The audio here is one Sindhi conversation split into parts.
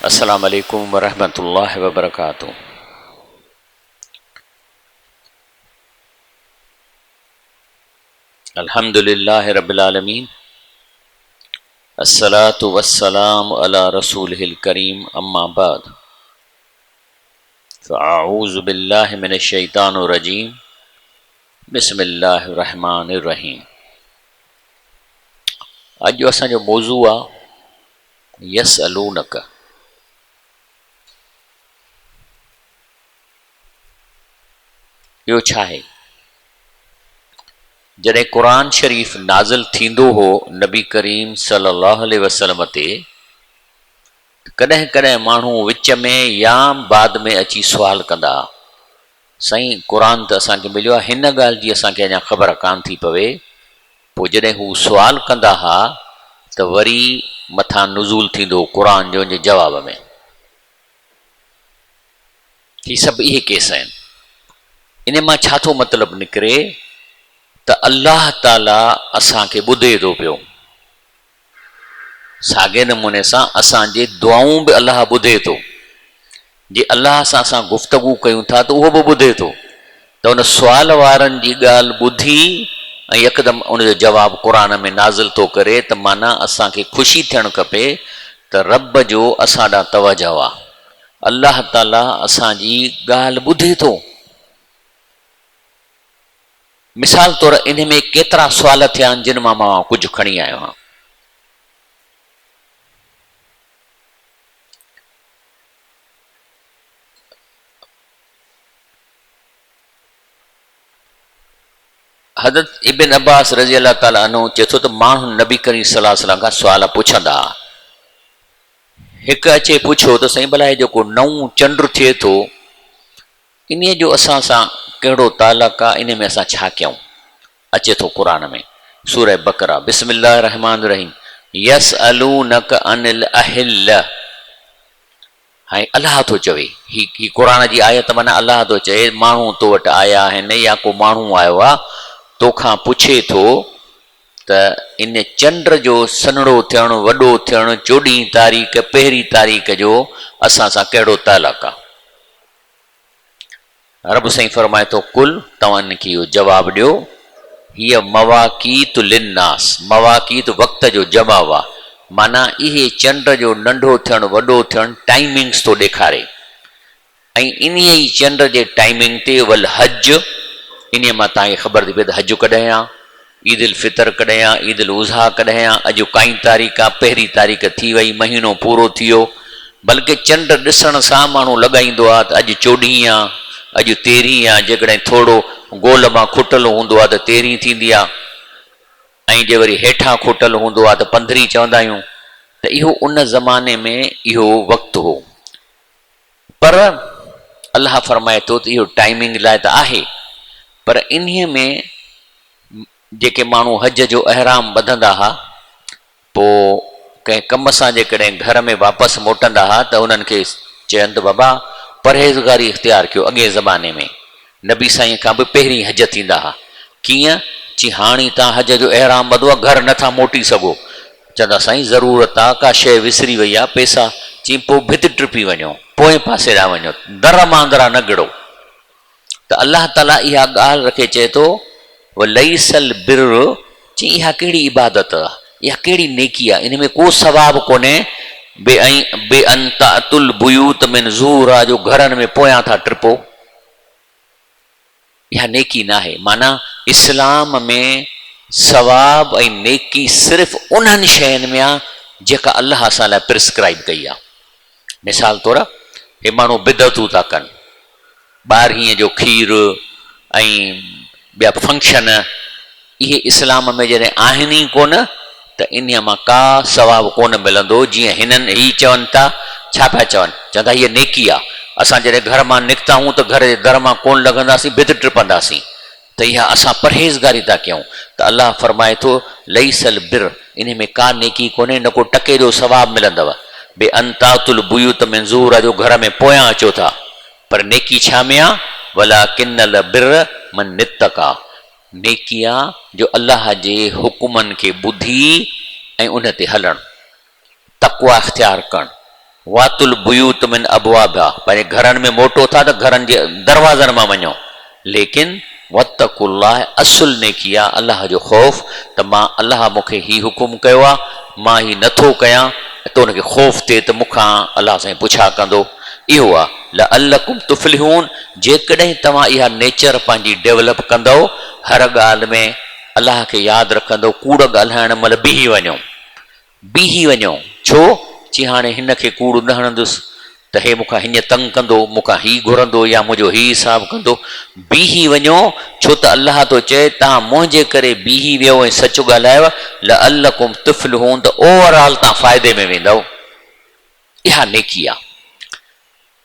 السلام عليڪم ورحمة الله وبرڪاته الحمد لله رب العالمين الصلاة والسلام على رسوله الڪريم اما بعد فاعوذ بالله من الشيطان الرجيم بسم الله الرحمن الرحيم اڄ اسان جو موضوع آ يسألونک. اهو ڇا آهي؟ جڏهن قرآن شريف نازل ٿيندو هو نبي ڪريم صلي الله عليه وسلم تي ته ڪڏهن ڪڏهن ماڻهو وچ ۾ يا بعد ۾ اچي سوال ڪندا ها، سائين قرآن ته اسان کي مليو آهي هن ڳالهه جي اسان کي اڃا خبر ڪانه ٿي پوي پوء جڏهن هو سوال ڪندا ها ته وري مٿان نزول ٿيندو هو قرآن جو ان جي جواب ۾. هي سڀ اهي ڪيس آهن. ان مان ڇا ٿو مطلب نڪري ته الله تعاليٰ اسان کي ٻڌي ٿو پيو. ساڳئي نموني سان اسان جي دعائون به الله ٻڌي ٿو. جي الله سان اسان گفتگو ڪيون ٿا ته اهو به ٻڌي ٿو ته ان سوال وارن جي ڳالهه ٻڌي ۽ يڪدم ان جو جواب قرآن ۾ نازل ٿو ڪري ته معنيٰ اسان کي خوشي ٿيڻ کپي ته رب جو اسان ڏانهن توجهه آ. الله تعاليٰ اسان جي ڳالهه ٻڌي ٿو. مثال طور انهي ۾ ڪيترا سوال ٿيا آهن جن مان مان ڪجهه کڻي آيو آهيان. حضرت ابن عباس رضي الله تعالٰي عنه چئي ٿو ته ماڻهو نبي ڪريم صلي الله عليه وسلم کان سوال پڇندا ها. هڪ اچي پڇيو ته سائين ڀلا هي جيڪو نئون چنڊ ٿئي ٿو انهيء جو اسان سان ڪهڙو تعلق آ، انهيء ۾ اسان ڇا ڪيون؟ اچي ٿو قرآن ۾، سورة بقره، بسم الله الرحمٰن الرحيم، يسألونک عن الاهلة، هاڻي الله ٿو چوي، هي هي قرآن جي آيت معنيٰ الله ٿو چئي، ماڻهو تو وٽ آيا آهن يا ڪو ماڻهو آيو آ، توکان پڇي ٿو ته ان چنڊ جو سنهڙو ٿيڻ، وڏو ٿيڻ، چوڏهين تاريخ، پهرين تاريخ جو اسان سان ڪهڙو تعلق آ؟ رب سائين فرمائي ٿو، قل، توهان انهن کي اهو جواب ڏيو، هي مواقيت للناس، مواقيت وقت جو جمع آ، معنيٰ اهي چنڊ جو ننڍو ٿيڻ وڏو ٿيڻ ٽائمنگس ٿو ڏيکاري ۽ انهيء ئي چنڊ جي ٽائمنگ تي والحج، انهيء مان توهان کي خبر ٿي پئي ته حج ڪڏهن آ، عيد الفطر ڪڏهن آ، عيد الاضحيٰ ڪڏهن آ، اڄ ڪائين تاريخ آ، پهرين تاريخ ٿي وئي، مهينو پورو ٿي ويو، بلڪه چنڊ ڏسڻ سان ماڻهو لڳائيندو آ ته اڄ چوڏهين آ، اڄ تيرهين آ، جيڪڏهن ٿورو گول مان کٽل هوندو آ ته تيرهين ٿيندي آ ۽ جي وري هيٺان کٽل هوندو آ ته پندرهين چوندا آهيون ته اهو ان زماني ۾ اهو وقت هو. پر الله فرمائي ٿو ته اهو ٽائمنگ لاء ته آهي پر انهيء ۾ جيڪي ماڻهو حج جو احرام ٻڌندا ها پوء ڪنهن ڪم سان جيڪڏهن گهر ۾ واپس موٽندا ها ته انهن کي چين ته بابا پرهيزگاري اختيار ڪيو اڳئين زماني ۾ نبي سائين کان به پهرين حج ٿيندا ها. ڪيئن؟ چي هاڻ ئي توهان حج جو احرام ٻڌو آ، گهر نه ٿا موٽي سگهو. چوندا سائين ضرورت آ، ڪا شيء وسري وئي آ، پئسا. چي پوء ڀت ٽپي وڃو، پوئين پاسي ڏانهن وڃو، در مان اندران نه گهڙو. ته الله تعاليٰ اها ڳالهه رکي چئي ٿو، وليس البر، چي اها ڪهڙي عبادت آ، اها ڪهڙي نيڪي آ، ان ۾ ڪو ثواب ڪونهي، بأن تأتوا البيوت من ظهورها جو گهرن ۾ پويان ٿا ٽپو. اها نيڪي ناهي. معنيٰ اسلام ۾ ثواب ۽ نيڪي صرف انهن شين ۾ آهي جيڪا الله اسان لاء پرسڪرائيب ڪئي آهي. مثال طور هي ماڻهو بدعتون ٿا ڪن، ٻارهين جو کير ۽ ٻيا فنڪشن اهي اسلام ۾ جڏهن آهن ئي ڪونه ته انهيء مان ڪا ثواب ڪونه ملندو، جيئن هنن هي چون ٿا، ڇا پيا چون؟ چون ٿا هيء نيڪي آ، اسان جڏهن گهر مان نڪتا آهيون ته گهر جي در مان ڪونه لنگهنداسين، ڀت ٽپنداسين ته اها اسان پرهيزگاري ٿا ڪيون ته الله فرمائي ٿو، ليس البر، انهي ۾ ڪا نيڪي ڪونهي، نه ڪو ٽڪي جو ثواب ملندو، بأن تاتوا البيوت من ظهورها جو گهر ۾ پويان اچو ٿا، پر نيڪي ڇا ۾ آ؟ ولڪن البر من اتقيٰ، نيڪي آ جو الله جي حڪمن کي ٻڌي ۽ ان تي هلڻ، تقويٰ اختيار ڪرڻ. واتوا البيوت من ابوابها، پنهنجي گهرن ۾ موٽو ٿا ته گهرن جي دروازن مان وڃو، ليڪن واتقوا الله اصل نيڪي آ الله جو خوف ته مان الله مون کي هي حڪم ڪيو آ مان هي نه ٿو ڪيان ته ان کي خوف ٿئي ته مون کان الله سائين پڇا ڪندو اهو آ لعلڪم تفلحون جيڪڏهن توهان اها نيچر پنهنجي ڊيولپ ڪندؤ هر ڳالهه ۾ الله کي ياد رکندؤ ڪوڙ ڳالهائڻ مهل بيهي وڃو بيهي وڃو. ڇو؟ چي هاڻي هن کي ڪوڙ نه هڻندس ته هي مون کان هيئن تنگ ڪندو، مون کان هي گهرندو يا منهنجو هي حساب ڪندو. بيهي وڃو، ڇو ته الله ٿو چئي، توهان منهنجي ڪري بيهي ويو ۽ سچ ڳالهايو، لعلڪم تفلحون ته اوور آل توهان فائدي ۾ ويندؤ. اها نيڪي آهي.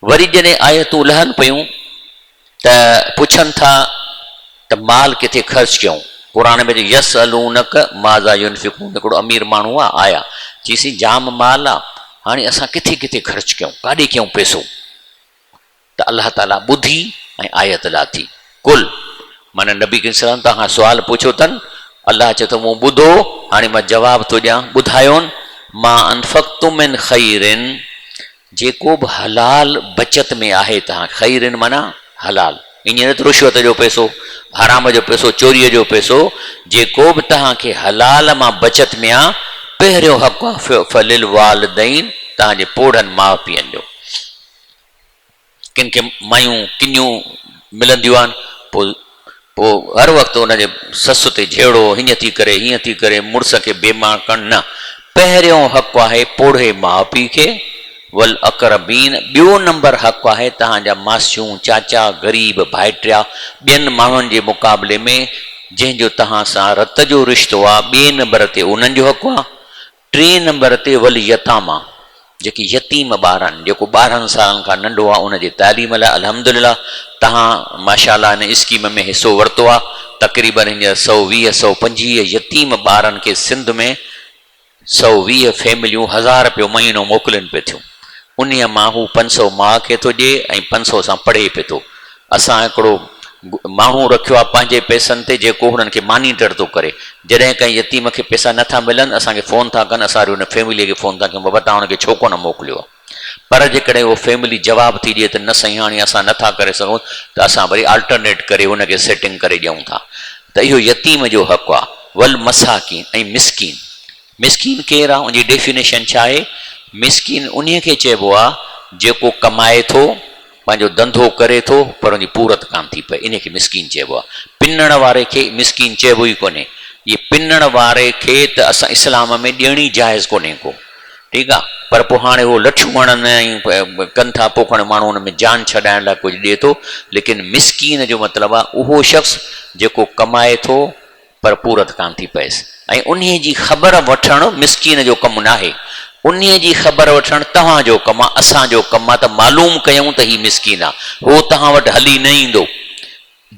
وري جڏهن آيتون لهن پيون ته پڇن ٿا ته مال ڪٿي خرچ ڪيون؟ قرآن ۾ يسألونک ماذا ينفقون هڪڙو امير ماڻهو آ آيا چيسين جام مال آ هاڻي اسان ڪٿي ڪٿي خرچ ڪيون ڪاڏي ڪيون پئسو ته الله تعالي ٻڌي ۽ آيت لاٿي قل معنيٰ نبي ڪريم صلي الله عليه وسلم توهان کان سوال پڇيو اٿن، الله چئي ٿو مون ٻڌو، هاڻي مان جواب ٿو ڏيان، ٻڌايون، ما انفقتم من خير جيڪو به حلال بچت ۾ آهي توهان کي، خير معنيٰ حلال، ائين نه ته رشوت جو پئسو، حرام جو پئسو، چوريء جو پئسو، جيڪو به توهان کي حلال مان بچت ۾ آ، پهريون حق آ فللوالدين توهان جي پوڙهن ماء پيئن جو. ڪن کي مايون ڪنيون ملنديون آهن پوء پوء هر وقت ان جي سس تي جهيڙو هيئن ٿي ڪري هيئن ٿي ڪري مڙس کي بيمان ڪرڻ نه پهريون حق آهي پوڙهي ماء پيء کي والاقربين ٻيو نمبر حق آهي توهان جا ماسيون چاچا غريب ڀائٽيا ٻين ماڻهن جي مقابلي ۾ جنهن جو توهان سان رت جو رشتو آهي ٻئي نمبر تي انهن جو حق آهي ٽئين نمبر تي واليتاميٰ جيڪي يتيم ٻار آهن جيڪو 12 سالن کان ننڍو آهي ان جي تعليم لاء الحمدلله توهان ماشاء الله هن اسڪيم ۾ حصو ورتو آهي تقريبن هينئر 120 125 يتيم ٻارن کي سنڌ ۾ 120 فيمليون هزار رپيو مهينو موڪلين پئي ٿيون انهيء مان هو 500 ماء کي ٿو ڏئي ۽ 500 سان پڙهي پئي ٿو اسان هڪڙو ماڻهو رکيو آهي پنهنجي پئسن تي جيڪو هنن کي مانيٽر ٿو ڪري. جڏهن ڪنهن يتيم کي پئسا نه ٿا ملن اسان کي فون ٿا ڪن اسان وري ان فيمليء کي فون ٿا ڪيون بابا توهان هن کي ڇو ڪونه موڪليو آهي. پر جيڪڏهن اهو فيملي جواب ٿي ڏئي ته نه سائين هاڻي اسان نه ٿا ڪري سگهون ته اسان وري آلٽرنيٽ ڪري هن کي سيٽنگ ڪري ڏيون ٿا ته اهو يتيم جو حق آهي. والمساڪين ۽ مسڪين مسڪين ڪير آ؟ ان جي ڊيفينيشن ڇا آهي؟ مسڪين انهيء کي چئبو آ جيڪو ڪمائي ٿو، پنهنجو ڌنڌو ڪري ٿو پر ان جي پورت ڪانه ٿي پئي، انهيء کي مسڪين چئبو آ. پنڻ واري کي مسڪين چئبو ئي ڪونهي. اهي پنڻ واري کي ته اسان اسلام ۾ ڏيڻ ئي جائز ڪونهي ڪو. ٺيڪ آ پر پوء هاڻي هو لٺيون هڻن ۽ ڪن ٿا پوء کڻي ماڻهو ان ۾ جان ڇڏائڻ لاء ڪجهه ڏئي ٿو ليڪن مسڪين جو مطلب آ اهو شخص جيڪو ڪمائي ٿو پر پورت ڪانه ٿي پئيس ۽ انهيء جي خبر وٺڻ مسڪين جو ڪم ناهي. انهيء جي خبر وٺڻ توهان جو ڪم آ، اسان جو ڪم آ ته معلوم ڪيون ته هي مسڪين آ. هو توهان وٽ هلي نه ايندو.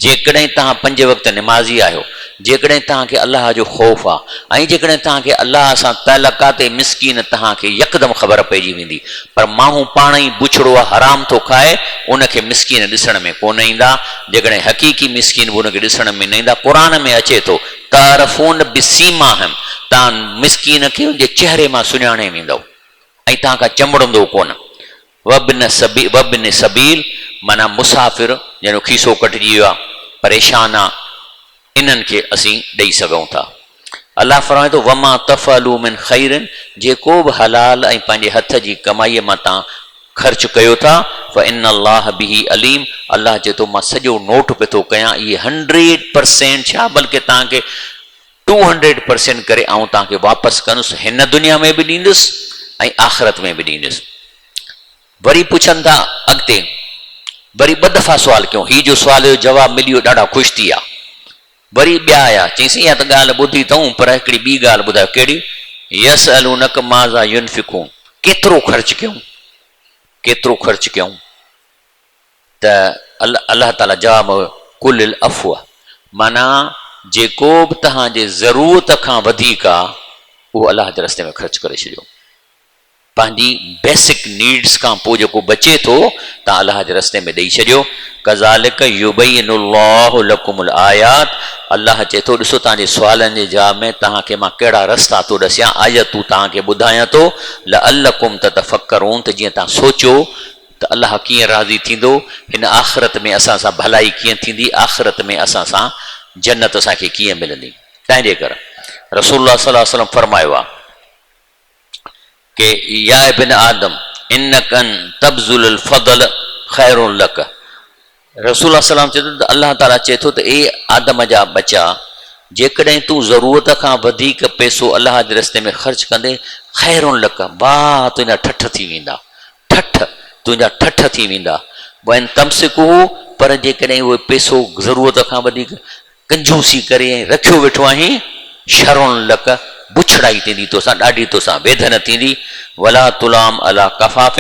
جيڪڏهن توهان پنج وقت نمازي آهيو، جيڪڏهن توهان کي الله جو خوف آ ۽ جيڪڏهن توهان کي الله سان تعلق آ ته مسڪين توهان کي يڪدم خبر پئجي ويندي. پر ماڻهو پاڻ ئي بڇڙو آ، حرام ٿو کائي، ان کي مسڪين ڏسڻ ۾ ڪونه ايندا. جيڪڏهن حقيقي مسڪين به ان کي ڏسڻ ۾ نه ايندا. قرآن ۾ اچي ٿو، تعرفون بسيماهم، توهان مسڪين کي ان جي چهري مان سڃاڻي ويندؤ ۽ توهان کان چنبڙندو ڪونه. وابن وابن سبيل معنيٰ مسافر جنهن جو کيسو ڪٽجي ويو آهي، پريشان آهي، انهن کي اسين ڏئي سگهون ٿا. الله فرمائي ٿو، وما تفعلوا من خير جيڪو به حلال ۽ پنهنجي هٿ جي ڪمائيء مان توهان خرچ ڪيو ٿا، فان الله به عليم الله چئي ٿو مان سڄو نوٽ پيو ٿو ڪيان اهي هنڊريڊ پرسينٽ ڇا بلڪه توهان کي ٽو هنڊريڊ پرسينٽ ڪري آئون توهان کي واپس ڪندس هن دنيا ۾ به ڏيندس ۽ آخرت ۾ به ڏيندس. وري پڇن ٿا اڳتي وري ٻه دفعا سوال ڪيو هي جو سوال جو جواب ملي ويو ڏاڍا خوش ٿي ويا وري ٻيا آيا چيائين اها ته ڳالهه ٻڌي اٿئون پر هڪڙي ٻي ڳالهه ٻڌايو ڪهڙي يسألونک ماذا ينفقون ڪيترو خرچ ڪيون ڪيترو خرچ ڪيون ته الله تعالي جواب قل العفو معنيٰ جيڪو به توهان جي ضرورت کان وڌيڪ آ اهو الله جي رستي ۾ خرچ ڪري ڇڏيو. پنهنجي بيسڪ نيڊس کان پوء جيڪو بچي ٿو تان الله جي رستي ۾ ڏئي ڇڏيو. ڪذالڪ يبين الله لڪم الآيات الله چئي ٿو ڏسو توهان جي سوالن جي جواب ۾ توهان کي مان ڪهڙا رستا ٿو ڏسيان آيتون توهان کي ٻڌايان ٿو لعلڪم تتفڪرون ته جيئن توهان سوچو ته الله ڪيئن راضي ٿيندو هن آخرت ۾ اسان سان ڀلائي ڪيئن ٿيندي آخرت ۾ اسان سان جنت اسان کي ڪيئن ملندي تنهن جي ڪر رسول الله صلي الله عليه وسلم فرمايو آهي. ڪي يا ابن آدم انک ان تبذل الفضل خير لک رسول الله صلي الله عليه وسلم چئي ٿو ته الله تعالي چئي ٿو ته اي آدم جا ٻچا جيڪڏهن تون ضرورت کان وڌيڪ پئسو الله جي رستي ۾ خرچ ڪندين خير لک واهه تنهنجا ٺٺ ٿي ويندا ٺٺ تنهنجا ٺٺ ٿي ويندا وان تمسڪه پر جيڪڏهن اهو پئسو ضرورت کان وڌيڪ ڪنجوسي ڪري ۽ رکيو ويٺو آهين، شر لڪ، بڇڙائي ٿيندي توسان، ڏاڍي توسان ويڌن ٿيندي، ولا تلام عليٰ ڪفاف،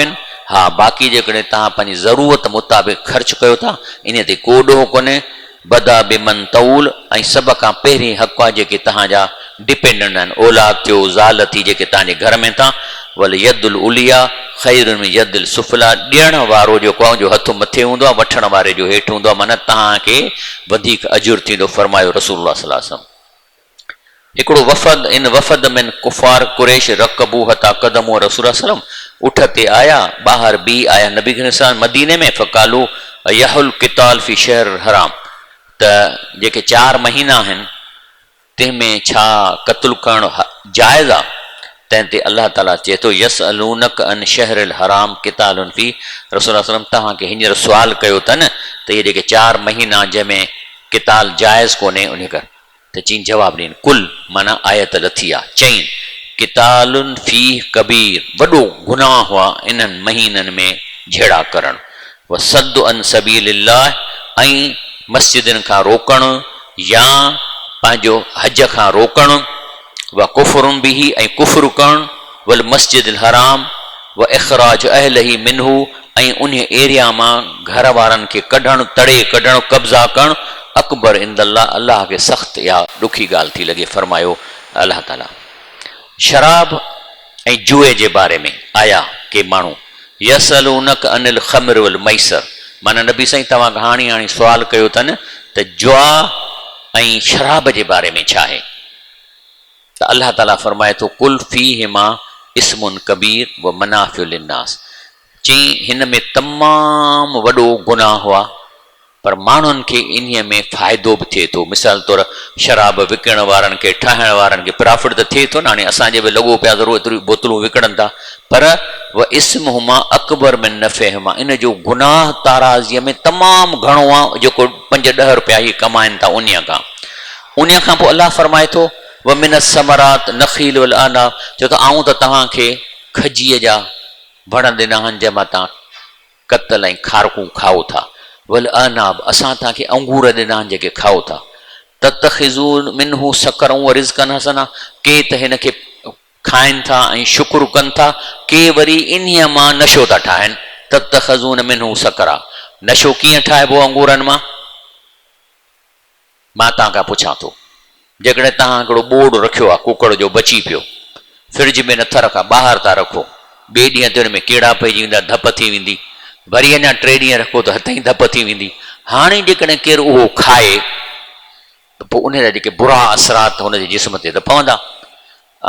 ها باقي جيڪڏهن توهان پنهنجي ضرورت مطابق خرچ ڪيو ٿا، انهيء تي ڪو ڏوهه ڪونهي، بدا بمن تعول، ۽ سڀ کان پهرين حق آهي جيڪي توهان جا ڊپينڊنٽ آهن، اولاد ٿيو، زال ٿي، جيڪي توهان جي گهر ۾ ٿا، واليد العليا خير من يد السفليٰ، ڏيڻ وارو جيڪو آهي ان جو هٿ مٿي هوندو آهي، وٺڻ واري جو هيٺ هوندو آهي، معنيٰ توهان کي وڌيڪ اجر ٿيندو، فرمايو رسول الله صلي الله عليه وسلم هڪڙو وفد ان وفد من ڪفار قريش رڪبو حتيٰ قدمو رسول الله صلي الله عليه وسلم اٺ تي آيا، ٻاهر بيهي آيا نبي ڪريم صلي الله عليه وسلم مديني ۾ فقالو يحل قتال في شهر الحرام ته جيڪي چار مهينا آهن تنهن ۾ ڇا قتل ڪرڻ جائز آ؟ تنهن تي الله تعاليٰ چئي ٿو، يسألونک عن الشهر الحرام قتال فيه، رسول الله صلعم توهان کي هينئر سوال ڪيو اٿن ته اهي جيڪي چار مهينا جنهن ۾ قتال جائز ڪونهي انهي ڪر ته چئين جواب ڏين قل معنيٰ آيت لٿي آ چئين قتال فيه ڪبير وڏو گناهه آ انهن مهينن ۾ جهيڙا ڪرڻ وصد عن سبيل الله ۽ مسجدن کان روڪڻ يا پنهنجو حج کان روڪڻ، وڪفر به ۽ ڪفر ڪرڻ، والمسجد الحرام واخراج اهله منه ۽ انهي ايريا مان گهر وارن کي ڪڍڻ، تڙي ڪڍڻ، قبضا ڪرڻ، اڪبر عند الله الله کي سخت اها ڏکي ڳالهه ٿي لڳي فرمايو الله تعالي شراب ۽ جوئي جي باري ۾ آيا ڪي ماڻهو يسألونک عن الخمر والميسر معنيٰ نبي سائين توهان کان هاڻي هاڻي سوال ڪيو اٿن ته جوا ۽ شراب جي باري ۾ ڇا آهي ته الله تعاليٰ فرمائي ٿو قل فيهما اثم ڪبير ومنافع للناس چئين هن ۾ تمام وڏو گناهه آهي پر ماڻهن کي انهيء ۾ فائدو به ٿئي ٿو. مثال طور شراب وڪڻڻ وارن کي، ٺاهڻ وارن کي پرافٽ ته ٿئي ٿو نه. هاڻي اسان جي به لڳو پيا ضرور ايتريون بوتلون وڪڻن ٿا. پر واثمهما اڪبر من نفعهما ان جو گناهه تارازيء ۾ تمام گهڻو آهي جيڪو پنج ڏهه روپيا هي ڪمائن ٿا انهيء کان. انهيء کان پوء الله فرمائي ٿو ومن الثمرات نخيل والاعناب چئو ته آئون ته توهان کي کجيء جا وڻ ڏنا آهن جنهن مان توهان ڪتل ۽ کارڪون کائو ٿا. والاعناب، اسان توهان کي انگور ڏنا آهن جيڪي کائو ٿا. تتخذون منه سڪرا ورزقا حسنا، ڪي ته هن کي کائن ٿا ۽ شڪر ڪن ٿا، ڪي وري انهيء مان نشو ٿا ٺاهن. تتخذون منه سڪرا، نشو ڪيئن ٺاهبو انگورن مان؟ مان توهان کان پڇان ٿو، جيڪڏهن توهان هڪڙو ٻوڙ رکيو آهي ڪڪڙ جو بچي پيو، فرج ۾ نٿا رکا ٻاهر ٿا رکو، ٻئي ڏينهن تي ان ۾ ڪيڙا پئجي ويندا، ڌپ ٿي ويندي، وري اڃا ٽي ڏينهن رکو ته هٿئين ڌپ ٿي ويندي. هاڻي جيڪڏهن ڪير اهو کائي ته پوء ان جا جيڪي برا اثرات هن جي جسم تي ته پوندا.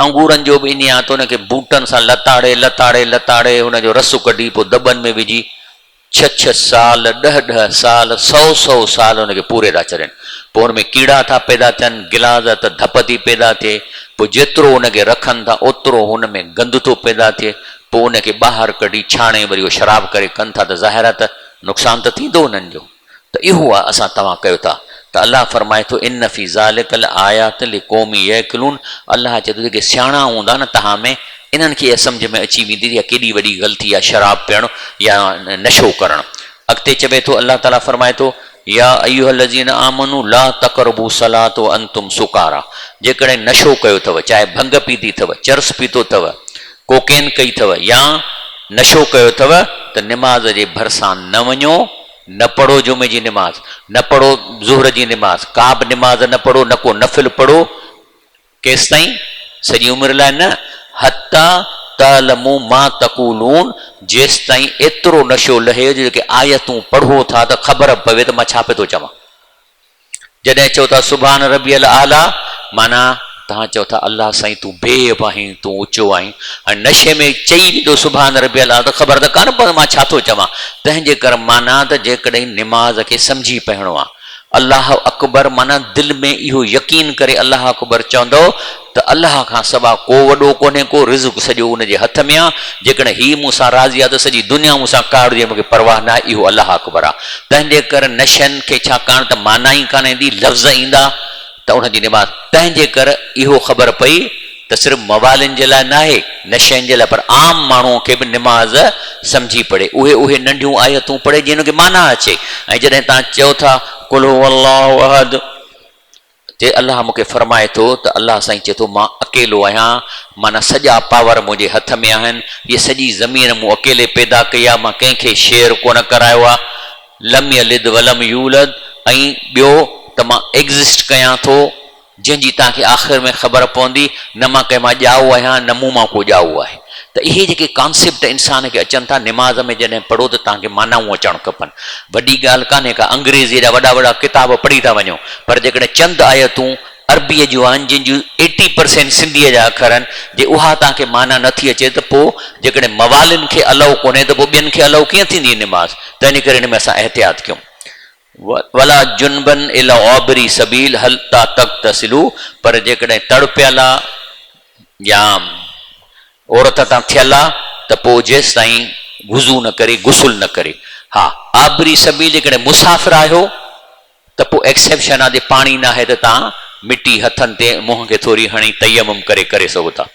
انگورن جو به ائين آهي ته ان کي بوٽن سان لتاڙي لتاڙي لتاڙي ان جو رس ڪڍي پوء دٻن ۾ وجهي ڇهه ڇهه سال، ڏهه ڏهه سال، سئو سئو سال ان کي پوري ٿا ڇڏين. پوء ان ۾ ڪيڙا ٿا پيدا ٿين، غلاظت، ڌپ ٿي پيدا ٿئي. پوء جيترو ان کي رکن ٿا، اوترو هن ۾ گند ٿو پيدا ٿئي. پوء ان کي ٻاهر ڪڍي ڇاڻي وري اهو شراب ڪري ڪن ٿا ته ظاهر آهي ته نقصان ته ٿيندو انهن جو. ته اهو آهي اسان توهان ڪيو ٿا. ته الله فرمائي ٿو، ان في ذلک لآيات لقوم يعقلون الله چئي ٿو جيڪي سياڻا هوندا نه توهان ۾ انهن کي اها سمجهه ۾ اچي ويندي ته اها ڪيڏي وڏي غلطي آهي شراب پيئڻ يا نشو ڪرڻ. اڳتي چوي ٿو الله تعاليٰ فرمائي ٿو، يا ايها الذين آمنوا لا تقربوا الصلاة وانتم سڪارا جيڪڏهن نشو ڪيو اٿو، چاهي ڀنگ پيتي اٿو، چرس پيتو اٿو، ڪوڪين ڪئي اٿو يا نشو ڪيو اٿو ته نماز جي ڀرسان نه وڃو، نه پڙهو جمعي جي نماز، نه پڙهو ظهر جي نماز، ڪا به نماز نه پڙهو، نه ڪو نفل پڙهو، ڪيستائين؟ سڄي عمر لاء نه، حتيٰ تعلموا ما تقولون جيستائين ايترو نشو لهي جو جيڪي آيتون پڙهو ٿا ته خبر به پوي ته مان ڇا پيو ٿو چوان. جڏهن چئو ٿا سبحان ربي الاعليٰ معنيٰ توهان چئو ٿا الله سائين تون بي عيب آهين، تون اوچو آهين. هاڻي نشي ۾ چئي ويندو سبحان ربي الاعليٰ ته خبر ته ڪانه پوندي مان ڇا ٿو چوان. تنهن جي ڪري معنيٰ ته جيڪڏهن نماز کي سمجهي پڙهڻو آهي. الله اڪبر معنيٰ دل ۾ اهو يقين ڪري الله اڪبر چوندؤ ته الله کان سوا ڪو وڏو ڪونهي ڪو، رزق سڄو ان جي هٿ ۾ آ، جيڪڏهن هي مون سان راضي آ ته سڄي دنيا مون سان ڪاوڙجي مون کي پرواهه ناهي اهو الله اڪبر آ. تنهن جي ڪري نشن کي ڇاڪاڻ ته معنيٰ ئي ڪانه ايندي لفظ ايندا ته انهن جي نماز تنهن جي ڪر اهو خبر پئي ته صرف موالين جي لاء ناهي نشين جي لاء پر عام ماڻهو کي به نماز سمجهي پڙهي اهي اهي ننڍيون آيتون پڙهي جن کي معنيٰ اچي ۽ جڏهن توهان چئو ٿا قل هو الله احد جي الله مون کي فرمائي ٿو ته الله سائين چئي ٿو مان اڪيلو آهيان معنيٰ سڄا پاور منهنجي هٿ ۾ آهن هيء سڄي زمين مون اڪيلي پيدا ڪئي آهي مان ڪنهن کي شيئر ڪونه ڪرايو آهي لم يلد ولم يولد ۽ ٻيو ته مان ايگزسٽ ڪيان ٿو جنهن جي توهان کي آخر ۾ خبر پوندي نه مان ڪنهن مان ڄائو آهيان نه مون مان ڪو ڄائو آهي ته اهي جيڪي ڪانسيپٽ انسان کي اچن ٿا نماز ۾ جڏهن پڙهو ته توهان کي معنائون اچڻ کپن وڏي ڳالهه ڪانهي ڪا انگريزيء جا وڏا وڏا ڪتاب پڙهي ٿا وڃو پر جيڪڏهن چند آيتون عربيء جون آهن جن جون ايٽي پرسينٽ سنڌيء جا اکر آهن جي اها توهان کي معنيٰ نٿي اچي ته پوء جيڪڏهن موالين کي الائو ڪونهي ته پوء ٻين کي الائو ڪيئن ٿيندي نماز تنهن ڪري ان ۾ اسان احتياط ڪيون. ولا جنبا الا عابري سبيل حتي تغتسلوا پر جيڪڏهن تڙ پيل آ يا عورت تان ٿيل آ ته پوء جيستائين وضو نه ڪري غسل نه ڪري. ها عابري سبيل جيڪڏهن مسافر آهيو ته پوء ايڪسيپشن آ جي پاڻي ناهي ته توهان مٽي هٿن تي منهن کي ٿوري هڻي تيمم ڪري ڪري سگهو ٿا.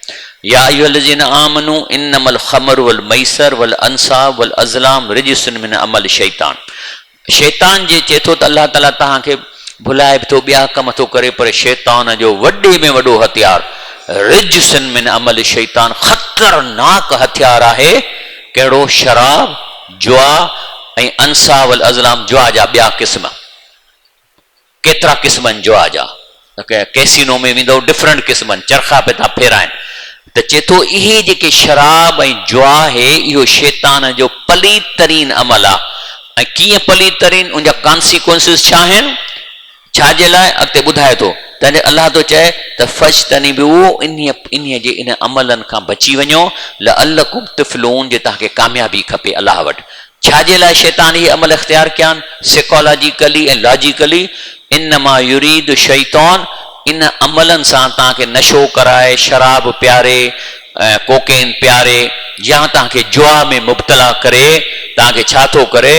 يا ايها الذين آمنوا انما الخمر والميسر والانصاب والازلام رجس من عمل الشيطان شيطان جي چئي ٿو ته الله تعالي توهان کي ڀلائي به ٿو ٻيا ڪم ٿو ڪري پر شيطان جو وڏي ۾ وڏو هٿيار رجس من عمل الشيطان خطرناڪ هٿيار آهي ڪهڙو شراب جوا ۽ انصاب والازلام جوا جا ٻيا قسم ڪيترا قسم آهن جوا جا ڪيسينو ۾ ويندو ڊفرنٽ قسم آهن چرخا پي ٿا ڦيرائن ته چئي ٿو اهي جيڪي شراب ۽ جوا آهي اهو شيطان جو پليت ترين عمل آهي ۽ ڪيئن پليت ترين ان جا ڪانسيڪوئنسز ڇا آهن ڇا جي لاء اڳتي ٻڌائي ٿو تنهن الله ٿو چئي ته فاجتنبوه انهي انهي جي انهن عملن کان بچي وڃو لعلڪم تفلحون جي توهان کي ڪاميابي کپي الله وٽ ڇا جي لاء شيطان اهي عمل اختيار ڪيا آهن؟ سيڪالاجيڪلي ۽ لاجيڪلي، انما يريد الشيطان ان عملن سان توهان کي نشو ڪرائي، شراب پياري، ڪوڪين پياري يا توهان کي جوا ۾ مبتلا ڪري توهان کي ڇا ٿو ڪري؟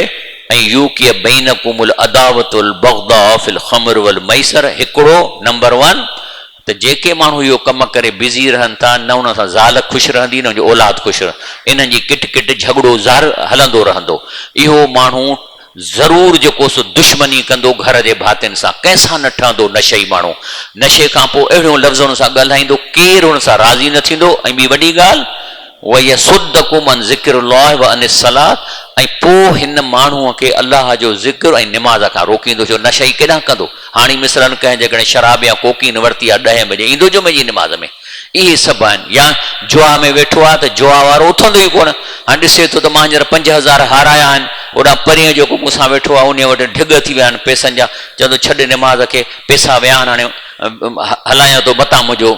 ان يوقع بينڪم العداوة والبغضاء في الخمر والميسر هڪڙو، نمبر ون، ته جيڪي ماڻهو اهو ڪم ڪري بزي رهن ٿا نه انهن سان زال خوش رهندي نه ان جو اولاد خوش رهندو انهن جي ڪٽ ڪٽ جهڳڙو ظاهر هلندو رهندو اهو ماڻهو ضرور جيڪو سو دشمني ڪندو گهر جي ڀاتين سان ڪنهن سان نه ٺهندو نشئي ماڻهو نشي کان پوء اهڙيون لفظن سان ڳالهائيندو ڪير ان سان راضي نه ٿيندو ۽ ٻي وڏي ڳالهه ويصدڪم عن ذڪر الله وعن الصلوة ۽ پوء هن ماڻهوء کي الله جو ذڪر ۽ نماز کان روڪيندو ڇو نشئي ڪيڏانهن ڪندو هاڻي مثلاً ڪنهن جيڪڏهن شراب يا ڪوڪين ورتي آ ڏهين بجي ايندو جمعي جي نماز ۾ اهي سڀ آهن يا جوا ۾ ويٺو آ ته جوا وارو اٿندو ئي ڪونه هاڻي ڏسي ٿو ته مان هينئر 5000 هارايا آهن هوڏانهن پرينء جيڪو مون سان ويٺو آ انهيء وٽ ڍڳ ٿي ويا آهن پئسن جا چوندو ڇڏ نماز کي پئسا ويا آهن هاڻي هلايان ٿو متان منهنجو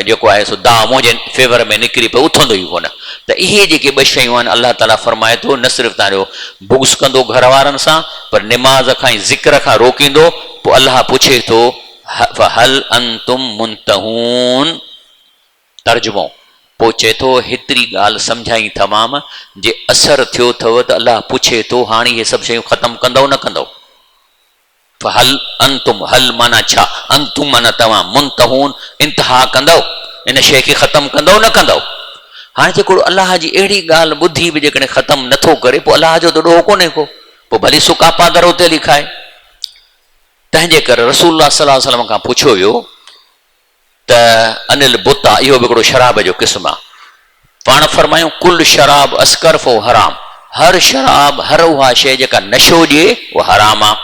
جيڪو آهي سو داء منهنجي فيور ۾ نڪري پئي اٿندو ئي ڪونه ته اهي جيڪي ٻه شيون آهن الله تعاليٰ فرمائي ٿو نه صرف توهان جو بغض ڪندو گهر وارن سان پر نماز کان ۽ ذڪر کان روڪيندو پوء الله پڇي ٿو فهل انتم منتهون ترجمو پوء چئي ٿو هيتري ڳالهه سمجهائين تمام جي اثر ٿيو اٿو ته الله پڇي ٿو هاڻي اهي سڀ شيون ختم ڪندؤ نه ڪندؤ فهل انتم، هل معنيٰ ڇا، انتم معنيٰ توهان، منتهون، انتها ڪندؤ، ان شيء کي ختم ڪندؤ نه ڪندؤ؟ هاڻي جيڪو الله جي اهڙي ڳالهه ٻڌي به جيڪڏهن ختم نه ٿو ڪري پوء الله جو ته ڏوهه ڪونهي ڪو، پوء ڀلي سڪا پادر اتي هلي کائي. تنهن جي ڪري رسول الله صلي الله عليه وسلم کان پڇيو ويو ته عن البطه اهو به هڪڙو شراب جو قسم آهي. پاڻ فرمايائون ڪل شراب اسڪر فهو حرام هر شراب هر اها شيء جيڪا نشو ڏئي اها حرام آهي.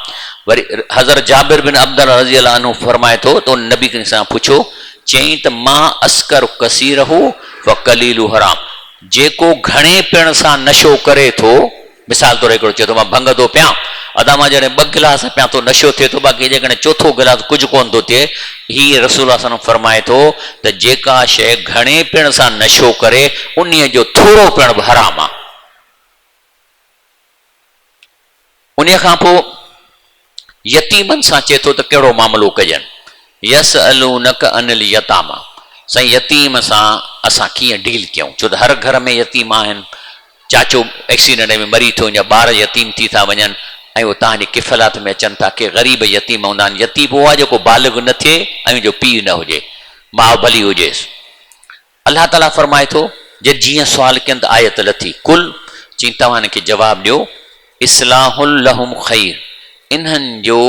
وري حضرت جابر بن عبدالله رضي الله عنه فرمائي ٿو ته ان نبي ڪريم صلي الله عليه وسلم پڇيو چيائين ته ما اسڪر ڪثيره فقليله حرام، جيڪو گهڻي پيئڻ سان نشو ڪري ٿو، مثال طور هڪڙو چئي ٿو مان ڀنگ ٿو پيان، ادا مان جڏهن ٻه گلاس پيان ٿو نشو ٿئي ٿو باقي جيڪڏهن چوٿون گلاس ڪجهه ڪونه ٿو ٿئي، هي رسول الله صلعم فرمائي ٿو ته جيڪا شيء گهڻي پيئڻ سان نشو ڪري انهيء جو ٿورو پيئڻ به حرام آ. انهيء کان پوء يتيمن سان چئي ٿو ته ڪهڙو معاملو ڪجن. يسألونک عن اليتاميٰ سائين يتيم سان اسان ڪيئن ڊيل ڪيون ڇو ته هر گهر ۾ يتيم آهن چاچو ايڪسيڊنٽ ۾ مري ٿو يا ٻار يتيم ٿي ٿا وڃن ۽ اهي توهان جي ڪفالت ۾ اچن ٿا ڪي غريب يتيم هوندا آهن يتيم اهو آهي جيڪو بالغ نه ٿئي ۽ ان جو پيء نه هجي ماء ڀلي هجيس الله تعاليٰ فرمائي ٿو، جي جيئن سوال ڪين ته آيت لٿي، قل، چئين توهان هنن کي جواب ڏيو، اصلاح لهم خير، انهن جو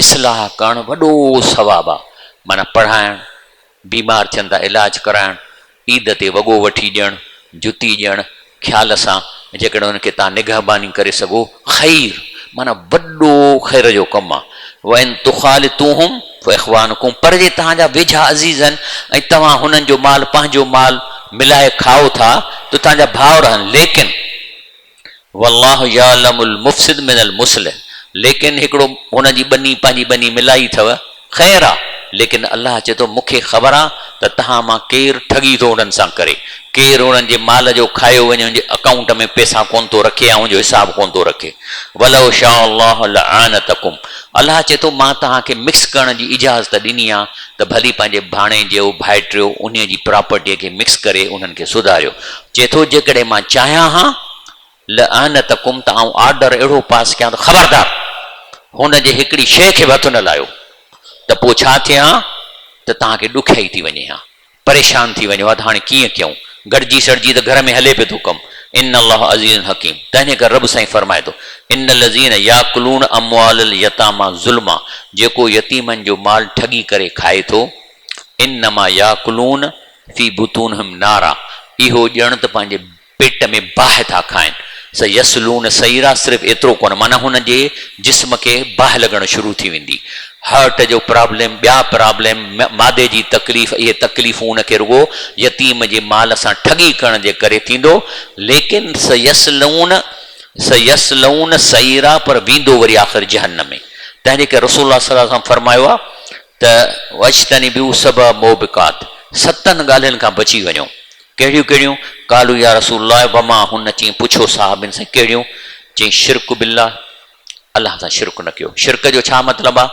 اصلاح ڪرڻ وڏو ثواب آ، معنيٰ پڙهائڻ، بيمار ٿين ته علاج ڪرائڻ، عيد تي وڳو وٺي ڏيڻ، جتي ڏيڻ، خيال سان جيڪڏهن انهن کي توهان نگهباني ڪري سگهو، خير معنيٰ وڏو خير جو ڪم آ، وان تخالطوهم فاخوانڪم پر جي توهان جا ويجها عزيز آهن ۽ توهان هنن جو مال پنهنجو مال ملائي کائو ٿا ته توهان جا ڀائر آهن ليڪن والله يعلم المفسد من المصلح ليڪن هڪڙو هن جي ٻني پنهنجي ٻني ملائي اٿو خير آ، ليڪن الله چئي ٿو مون کي خبر آ ته توهان مان ڪير ٺڳي ٿو انهن سان ڪري، ڪير انهن جي مال جو کايو وڃي ان جي اڪائونٽ ۾ پئسا ڪونه ٿو رکي يا ان جو حساب ڪونه ٿو رکي. ولو شاء الله لعنتڪم الله چئي ٿو مان توهان کي مڪس ڪرڻ جي اجازت ڏني آ ته ڀلي پنهنجي ڀاڻيجيو، ڀائٽيو انهيء جي پراپرٽيء کي مڪس ڪري انهن کي سڌاريو. چئي ٿو جيڪڏهن مان چاهيان ها لعنتڪم ته آئون آرڊر اهڙو پاس ڪيان ته خبردار هن جي هڪڙي شيء کي به هٿ نه لايو ته پوء ڇا ٿئي ها ته توهان کي ڏکيائي ٿي وڃي ها پريشان ٿي وڃو ها ته هاڻي ڪيئن ڪيون گڏجي سڙجي ته گهر ۾ هلي پيو ٿو ڪم ان الله عزيز حڪيم تنهنجي ڪري رب سائين فرمائي ٿو ان الذين ياڪلون اموال اليتاميٰ ظلما جيڪو يتيمن جو مال ٺڳي ڪري کائي ٿو انما ياڪلون في بطونهم نارا اهو ڄڻ ته پنهنجي پيٽ ۾ باهه ٿا کائن. سيصلون سعيرا صرف ايترو ڪونه معنيٰ هن جي جسم کي باهه لڳڻ شروع ٿي ويندي. هارٽ جو پرابلم، ٻيا پرابلم، معدي جي تڪليف اهي تڪليفون هن کي رڳو يتيم جي مال سان ٺڳي ڪرڻ جي ڪري ٿيندو ليڪن سيصلون سيصلون سعيرا پر ويندو وري آخر جهنم ۾. تنهن جي ڪري رسول الله صلي الله عليه وسلم فرمايو آهي ته واجتنبوا سبع موبقات ستن ڳالهين کان بچي وڃو. ڪهڙيون ڪهڙيون؟ قالوا يا رسول الله وما هن چيائين پڇيو صحابين سائين ڪهڙيون؟ چيائين شرڪ بالله الله سان شرڪ نه ڪيو. شرڪ جو ڇا مطلب آ؟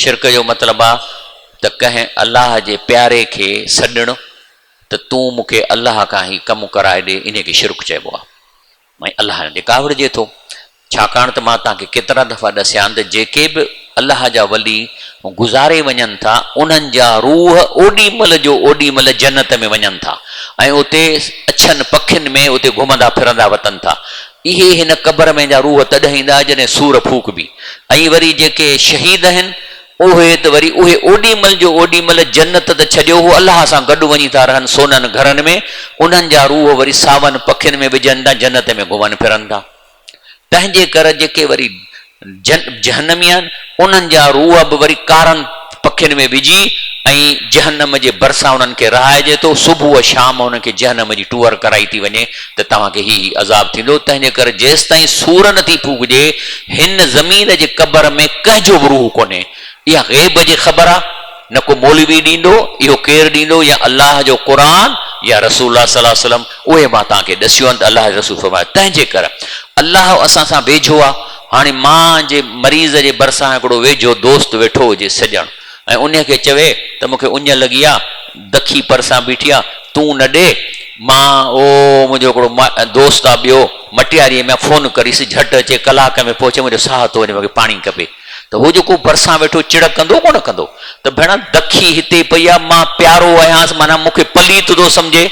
شرڪ جو مطلب آ ته ڪنهن الله جي پياري کي سڏڻ ته تون مون کي الله کان هي ڪم ڪرائي ڏي انهي کي شرڪ چئبو آ. ۽ الله تي ڪاوڙجي ٿو، ڇاڪاڻ ته مان توهان کي ڪيترا دفعا ڏسيا آهن ته جيڪي به الله جا ولي گذاري وڃن ٿا، انهن جا روح اوڏي مهل جو اوڏي مهل جنت ۾ وڃن ٿا ۽ اتي اڇن پکين ۾ اتي گهمندا ڦرندا وتن ٿا. اهي هن قبر ۾ جا روح تڏهن ايندا جڏهن سور ڦوڪبي ۽ وري جيڪي شهيد آهن، اهي ته وري اهي اوڏي مھل جو اوڏي مھل جنت ته ڇڏيو هو الله سان گڏ وڃي ٿا رهن سونن گهرن ۾ انهن جا روح وري ساون پکين ۾ وجهن ٿا جنت ۾ گهمن ڦرن ٿا تنهنجي ڪر جيڪي وري جهنمي آهن انهن جا روح به وري ڪارن پکين ۾ وجهي ۽ جهنم جي ڀرسان انهن کي رهائجي ٿو صبح شام انهن کي جهنم جي ٽوئر ڪرائي ٿي وڃي ته توهان کي هي هي عذاب ٿيندو تنهنجي ڪر جيستائين سور نه ٿي ڦوڪجي هن زمين جي قبر ۾ ڪنهن جو به روح ڪونهي. اها غيب جي خبر آ، نه ڪو مولوي ڏيندو، اهو ڪير ڏيندو يا الله جو قرآن يا رسول الله صلي الله عليه وسلم، اهي مان توهان کي ڏسيون آهن ته الله جي رسول فرمايو، تنهن جي ڪر الله اسان سان ويجهو آ، هاڻي مان جي مريض جي ڀرسان هڪڙو ويجهو دوست ويٺو هجي سڄڻ ۽ انهي کي چوي ته مون کي اڃ لڳي آ، دکي پرسان بيٺي آ، تون نه ڏي، مان او منهنجو هڪڙو دوست آ ٻيو مٽياريء ۾ آ، فون ڪريس جهٽ اچي ڪلاڪ ۾ پهچي منهنجو ساهه ٿو وڃي مون کي پاڻي کپي ته هو جيڪو ڀرسان ويٺو چڙ ڪندو ڪونه ڪندو ته ڀيڻا دکي هتي پئي آ مان پيارو آهيانس معنيٰ مون کي پليت ٿو سمجهي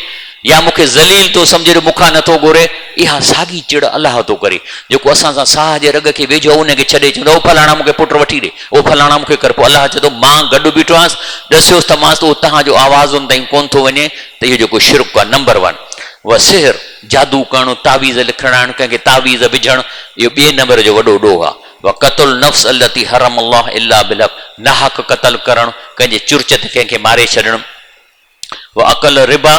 يا مون کي ذليل ٿو سمجهي جو مون کان نٿو گهري اها ساڳي چڙ الله ٿو ڪري جيڪو اسان سان ساهه جي رڳ کي ويجهو آ ان کي ڇڏي چوندو او فلاڻا مون کي پٽ وٺي ڏي او فلاڻا مون کي ڪر پوء الله چئي ٿو مان گڏ بيٺو آهيانس ڏسيوس ته مانس ته اهو توهان جو آواز ان تائين ڪونه ٿو وڃي ته اهو جيڪو شرڪ آهي نمبر ون و سحر جادو ڪرڻ تعويذ لکرائڻ ڪنهن کي تعويذ وجهڻ اهو ٻئي نمبر جو وڏو ڏوهه آهي و قتل النفس التي حرم الله الا بالحق ناحق قتل ڪرڻ ڪنهن جي چرچ تي ڪنهن کي ماري ڇڏڻ و اڪل ربا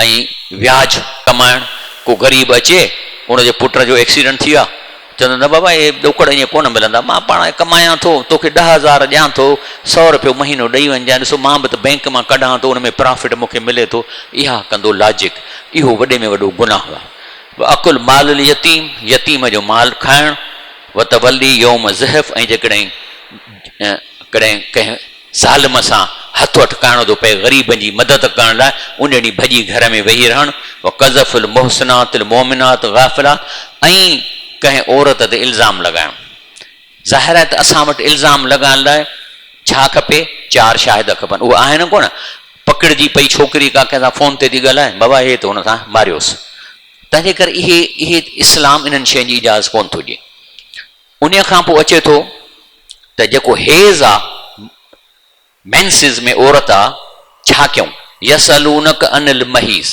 ۽ وياج ڪمائڻ، ڪو غريب اچي ان جي پٽ جو ايڪسيڊنٽ ٿي ويو آهي، چوندو نه بابا اهي ڏوڪڙ ائين ڪونه ملندا، مان پاڻ ڪمايان ٿو، توکي 10,000 ڏيان ٿو، سئو رپيو مهينو ڏئي وڃجانء، ڏسو مان به ته بئنڪ مان ڪڍان ٿو ان ۾ پرافٽ مون کي ملي ٿو، اها ڪندو لاجڪ، اهو وڏي ۾ وڏو گناهه آهي. واڪل مال اليتيم، يتيم جو مال کائڻ، وتولي يوم الزحف ۽ جيڪڏهن ڪڏهن ڪنهن ظالم سان هٿ اٽڪائڻو ٿو پئي غريبن جي مدد ڪرڻ لاء ان ڏينهن ڀڄي گهر ۾ ويهي رهڻ، وقذف المحصنات المومنات الغافلات ۽ ڪنهن عورت تي الزام لڳائڻ. ظاهر آهي ته اسان وٽ الزام لڳائڻ لاء ڇا کپي؟ چار شاهد کپن. اهي آهن ڪونه. پڪڙجي پئي ڇوڪري ڪا ڪنهن سان فون تي ٿي ڳالهائي، بابا هي ته هن سان ماريوس. تنهنجي ڪري اهي اهي اسلام انهن شين جي اجازت ڪونه ٿو ڏئي. انهيء کان پوء اچي ٿو ته جيڪو حيض آ، Menses، ۾ عورت آ، ڇا ڪيون؟ يسألونک عن المحيض،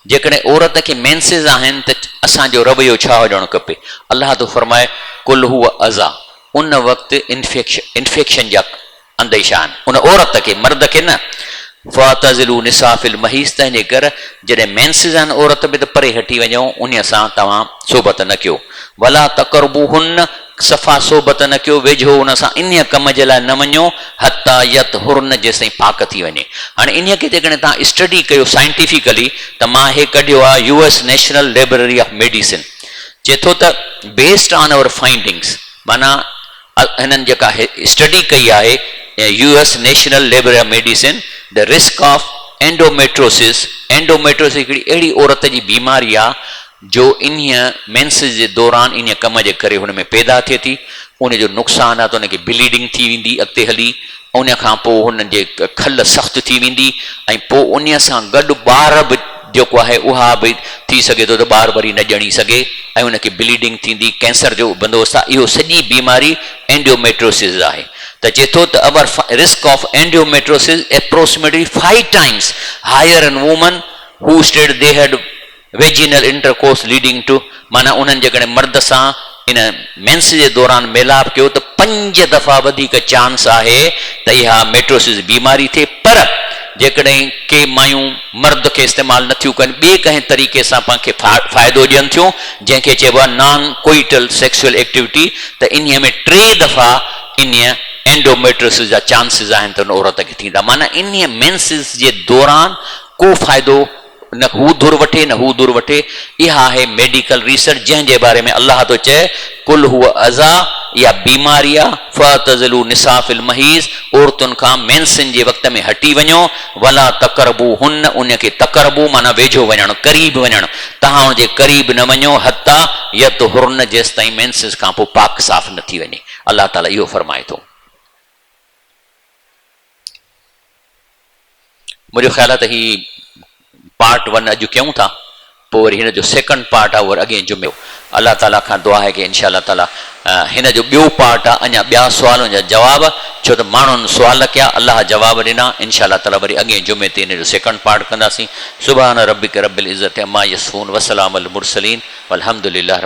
جيڪڏهن عورت کي Menses آهن ته اسان جو رويو ڇا هجڻ کپي؟ الله ٿو فرمائي، قل هو اذيٰ، ان وقت انفيڪشن جا انديشا آهن ان عورت کي، مرد کي نه. فاعتزلوا النساء في المحيض تنهنجي ڪر جڏهن مينسز آهن عورت به ته پري هٽي وڃو انهيء سان توهان صحبت نه ڪيو. ولا تقربوهن صفا صحبت نه ڪيو ويجهو ان سان انهيء ڪم جي لاء نه وڃو حتي يطهرن جيستائين پاڪ ٿي وڃي. هاڻي انهيء کي جيڪڏهن توهان اسٽڊي ڪيو سائنٽيفڪلي ته مان هي ڪڍيو آهي U S national library of medicine چئي ٿو ته بيسڊ آن اور فائنڊنگس معنيٰ هنن جيڪا اسٽڊي ڪئي آهي U S national library of medicine the risk of endometriosis endometriosis هڪڙي اهڙي عورت جي بيماري آهي جو انهيء مينسز جي دوران انهيء ڪم جي ڪري هن ۾ پيدا ٿئي ٿي ان جو نقصان آهي ته ان کي بليڊنگ ٿي ويندي اڳتي هلي ان کان پوء هن جي کل سخت ٿي ويندي ۽ پوء انهيء سان گڏ ٻار به جيڪو آهي اها به ٿي سگهي ٿو ته ٻار وري نه ڄڻي سگهي ۽ ان کي بليڊنگ ٿيندي ڪينسر جو بندوبست آهي اهو سڄي بيماري اينڊوميٽروسز آهي ته چئي ٿو ته our risk of endometriosis approximately five times higher in women who state they had vaginal intercourse leading to معنيٰ انهن جيڪڏهن مرد سان ان مينس جي دوران ميلاپ ڪيو ته پنج دفعا وڌيڪ چانس آهي ته اها ميٽروسز بيماري ٿئي پر جيڪڏهن ڪي مايون مرد کي استعمال نٿيون ڪن ٻئي ڪنهن طريقي سان پاڻ کي فائدو ڏين ٿيون جنهن کي چئبو آهي نان ڪوئٽل سيڪسوئل ايڪٽيوٽي ته انهي ۾ ٽي دفعا انهي اينڊوميٽروسز جا چانسز آهن ته ان عورت کي ٿيندا معنيٰ انهي مينسز جي دوران ڪو فائدو نه هو ڌر وٺي نه هو ڌر وٺي، اها آهي ميڊيڪل ريسرچ جنهن جي باري ۾ الله ٿو چئي، قل هو اذيٰ، اها بيماري آ، فاعتزلوا النساء في المحيض، عورتن کان مينسن جي وقت ۾ هٽي وڃو، ولا تقربوهن، ان کي تقربو معنيٰ ويجهو وڃڻ، قريب وڃڻ، توهان ان جي قريب نه وڃو، حتيٰ يطهرن جيستائين مينسز کان پوء پاڪ صاف نه ٿي وڃي، الله تعاليٰ اهو فرمائي ٿو. منهنجو خيال آهي ته هي پارٽ ون اڄ ڪيون ٿا پوء وري هن جو سيڪنڊ پارٽ آهي وري اڳئين جمعي الله تعالي کان دعا آهي ڪي انشاء الله تعالي هن جو ٻيو پارٽ آهي اڃا ٻيا سوال ان جا جواب ڇو ته ماڻهن سوال ڪيا الله جواب ڏنا انشاء الله تعالي وري اڳئين جمعي تي هن جو سيڪنڊ پارٽ ڪنداسين سبحان ربک رب العزت عما يصفون وسلام المرسلين والحمد لله.